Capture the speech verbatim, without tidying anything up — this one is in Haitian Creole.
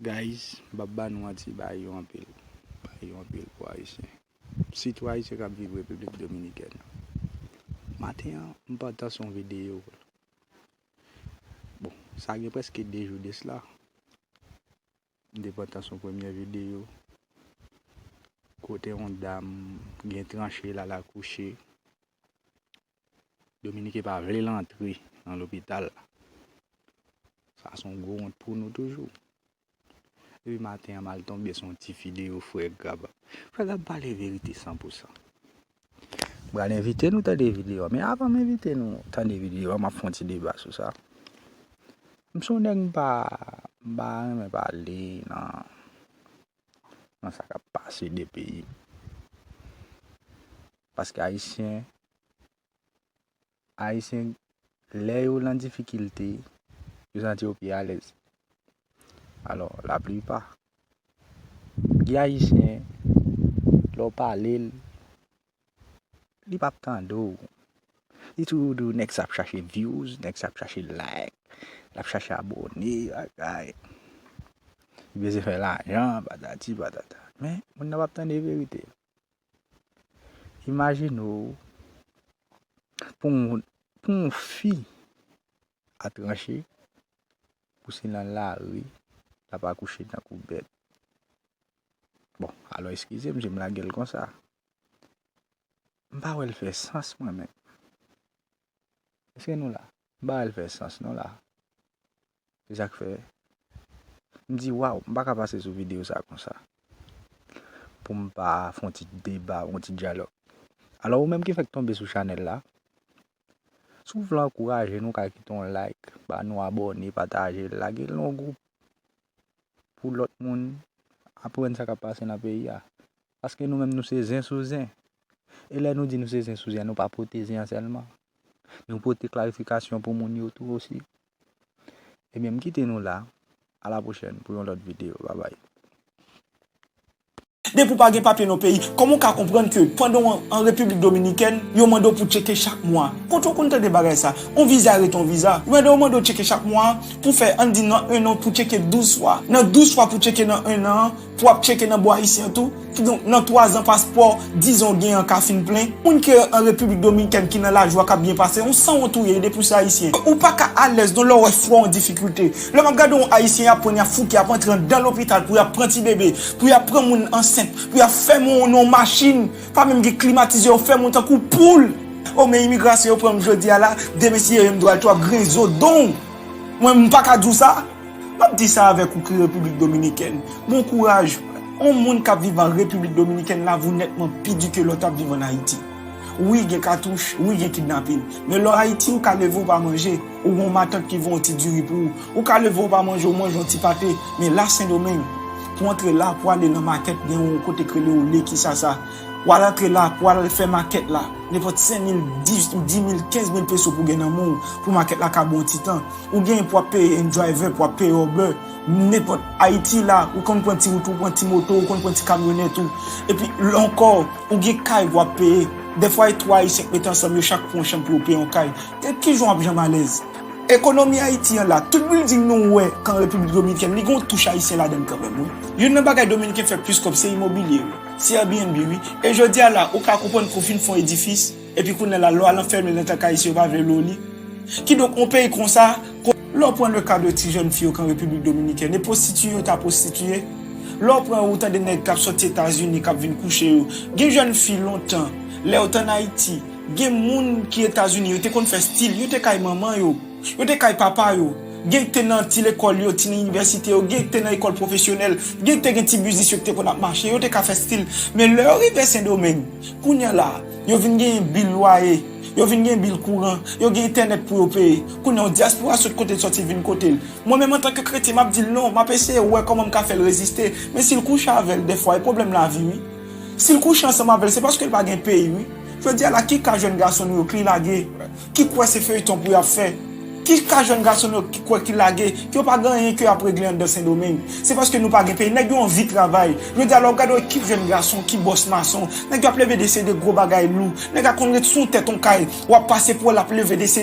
Guys, m ap ba nou manti, bagay yo anpil. Bagay yo anpil pou Ayisyen. Sitou Ayisyen k ap viv Repiblik Dominikèn. Maten an, m pantan sou yon videyo. Bon, sa gen prèske de jou de sila. M te pantan sou yon premye videyo. Kote yon dam gen tranche l al akouche. Dominiken pa vle l antre nan lopital la. Sa se yon gwo wont pou nou toujou. Depi maten an, m al tonbe sou yon ti videyo Frè Gab. Frè Gab pale verite san pou san. M pral envite nou tande videyo a, men avan m envite nou tande videyo a, m ap fè yon ti deba sou sa. M se yon nèg m pa, m pa renmen pale nan, nan sa k ap pase de peyi m. Paske Ayisyen, Ayisyen, lè yo nan difikilte, yo santi yo pi alèz. Alò, laplipa, gen Ayisyen, lè w pale l, li p ap tande w. Li toujou di w nèg sa ap chache views, nèg sa ap chache like, l ap chache abòne, bagay. Li bezwen fè lajan, patati patata. Men, moun nan p ap tande verite. Imajine w, pou yon, pou yon fi a tranche, pou se nan lari, l ap akouche tankou bèt. Bon, alò eskize m si m lage l konsa. M pa wè l fè sans mwen menm. Èske nou la? M pa wè l fè sans non la. Se sa k fè m di, waw, m pa ka pase sou videyo sa konsa pou m pa fè yon ti deba, yon ti dyalòg. Alò, ou menm ki fèk tonbe sou chanèl la, si w vle ankouraje nou, ka kite yon like, ba nou abòne, pataje l, lage l nan yon gwoup pou lòt moun aprann sa k ap pase nan peyi a. Paske nou menm, nou se zen sou zen. E lè nou di nou se zen sou zen, nou pa pote zen an sèlman. Nou pote klarifikasyon pou moun yo tou osi. Ebyen, m kite nou la. A la pwochèn pou yon lòt videyo. Babay. Depi w pa gen papye nan peyi, kòman w ka konprann ke pandan w an, an Repiblik Dominikèn, yo mande w pou tcheke chak mwa? Kote w konn tande bagay sa? Yon viza rete yon viza. Yo mande w, mande w tcheke chak mwa pou fè, ann di nan en an, pou tcheke douz fwa. Nan douz fwa pou tcheke nan en an, pou w ap tcheke nan bò ayisyen an tou. Kidonk, nan twazan paspò, dizon, w gen an ka fin plen. Moun ki an Repiblik Dominikèn ki nan lajwa k ap byen pase, yon sanwont ou ye, depi w se Ayisyen. Ou pa ka alèz non lè w wè frè w an difikilte. Lè m ap gade yon Ayisyen y ap pran, y ap fouke, y ap antre anndan lopital pou y ap pran ti bebe, pou y ap pran moun ansent, pou y ap fèmen w nan yon machin, pa menm gen klimatize, yo fèmen w tankou poul. O, men imigrasyon yo pran m jodi a la, demen si yo ye m dwe al tou ap griyen zo don w. Mwen, m pa ka di w sa. M ap di sa avèk ou ki Repiblik Dominikèn. Bon kouraj. Yon moun k ap viv an Repiblik Dominikèn la vo nètman pi di ke lè w t ap viv ann Ayiti. Wi, gen katouch, wi, gen kidnapin. Men lè w Ayiti, ou ka leve, ou pa manje, ou gen yon matant ki voye yon ti diri pou ou. Ou ka leve, ou pa manje, ou manje yon ti pate. Men la, Sendomeng, pou w antre la, pou w ale nan makèt, gen yon kote k rele Olé, ki sa sa. W al antre la, pou w al fè makèt la. Nenpòt senk mil, dis, dis mil, kenz mil peso pou gen nan men w, pou makèt la ka bon ti tan. Ou gen pou w ap peye yon driver, pou w ap peye Uber. Nenpòt Ayiti la, ou konn pran ti wout ou, pran ti moto, ou konn pran ti kamyonèt ou. Epi, lè ankò, ou gen kay pou w ap peye. Dèfwa, e twa Ayisyen k mete ansanm yo, chak pran yon chanm pou yo peye yon kay. E kijan w ap janm alèz? Ekonomi Ayiti an la, tout bilding nou wè k an Repiblik Dominikèn, li gen yon touch ayisyen ladan l kanmenm, wi. Youn nan bagay Dominiken fè plis kòb, se imobilye, wi. Se Airbnb, wi. E jodi a la, ou ka konprann ke w fin fè yon edifis, epi kounye a la, lè w al anfème l nan tank ayisyen, yo pa vle lwe w li. Kidonk, yon peyi konsa, ko-, lè w pran le ka de ti jèn fi yo k an Repiblik Dominikèn, e pwostitiye yo ta pwostitiye. Lè w pran, ou tande nèg k ap sòti Etazini, k ap vin kouche yo. Gen jèn fi lontan, lè yo t ann Ayiti, gen moun ki Etazini, yo te konn fè stil, yo te kay manman yo, yo te kay papa yo. Gen ki te nan ti lekòl yo, ti inivèsite yo, gen ki te nan lekòl pwofesyonèl, gen ki te gen ti biznis yo ki te konn ap mache, yo te ka fè stil. Men lè yo rive Sendomeng, kounye a la, yo vin genyen bil lwaye, yo vin gen bil kouran, yo gen entènèt pou yo peye. Kounye a, yon dyaspora sot kote l sòti vin kote l. Mwen menm, antanke kretyen, m ap di l non, m ap eseye wè kòman m ka fè l reziste. Men si l kouche avè l, dèfwa, e pwoblèm lavi, wi. Si l kouche ansanm avè l, se paske l pa gen peyi, wi. Jodi a la, ki ka jèn gason nou yo ki lage, ki kwè se feyton pou y ap fè? Ki ka jèn gason nou yo ki kwè ki lage, ki yo pa gen anyen ke y ap regle anndan Sendomeng? Se paske nou pa gen peyi. Nèg yo anvi travay. Jodi a la, w gade yon ekip jèn gason ki bòs mason. Nèg yo ap leve desede gwo bagay lou. Nèg la konn ret sou tèt yon kay. W ap pase pou wè l ap leve desede.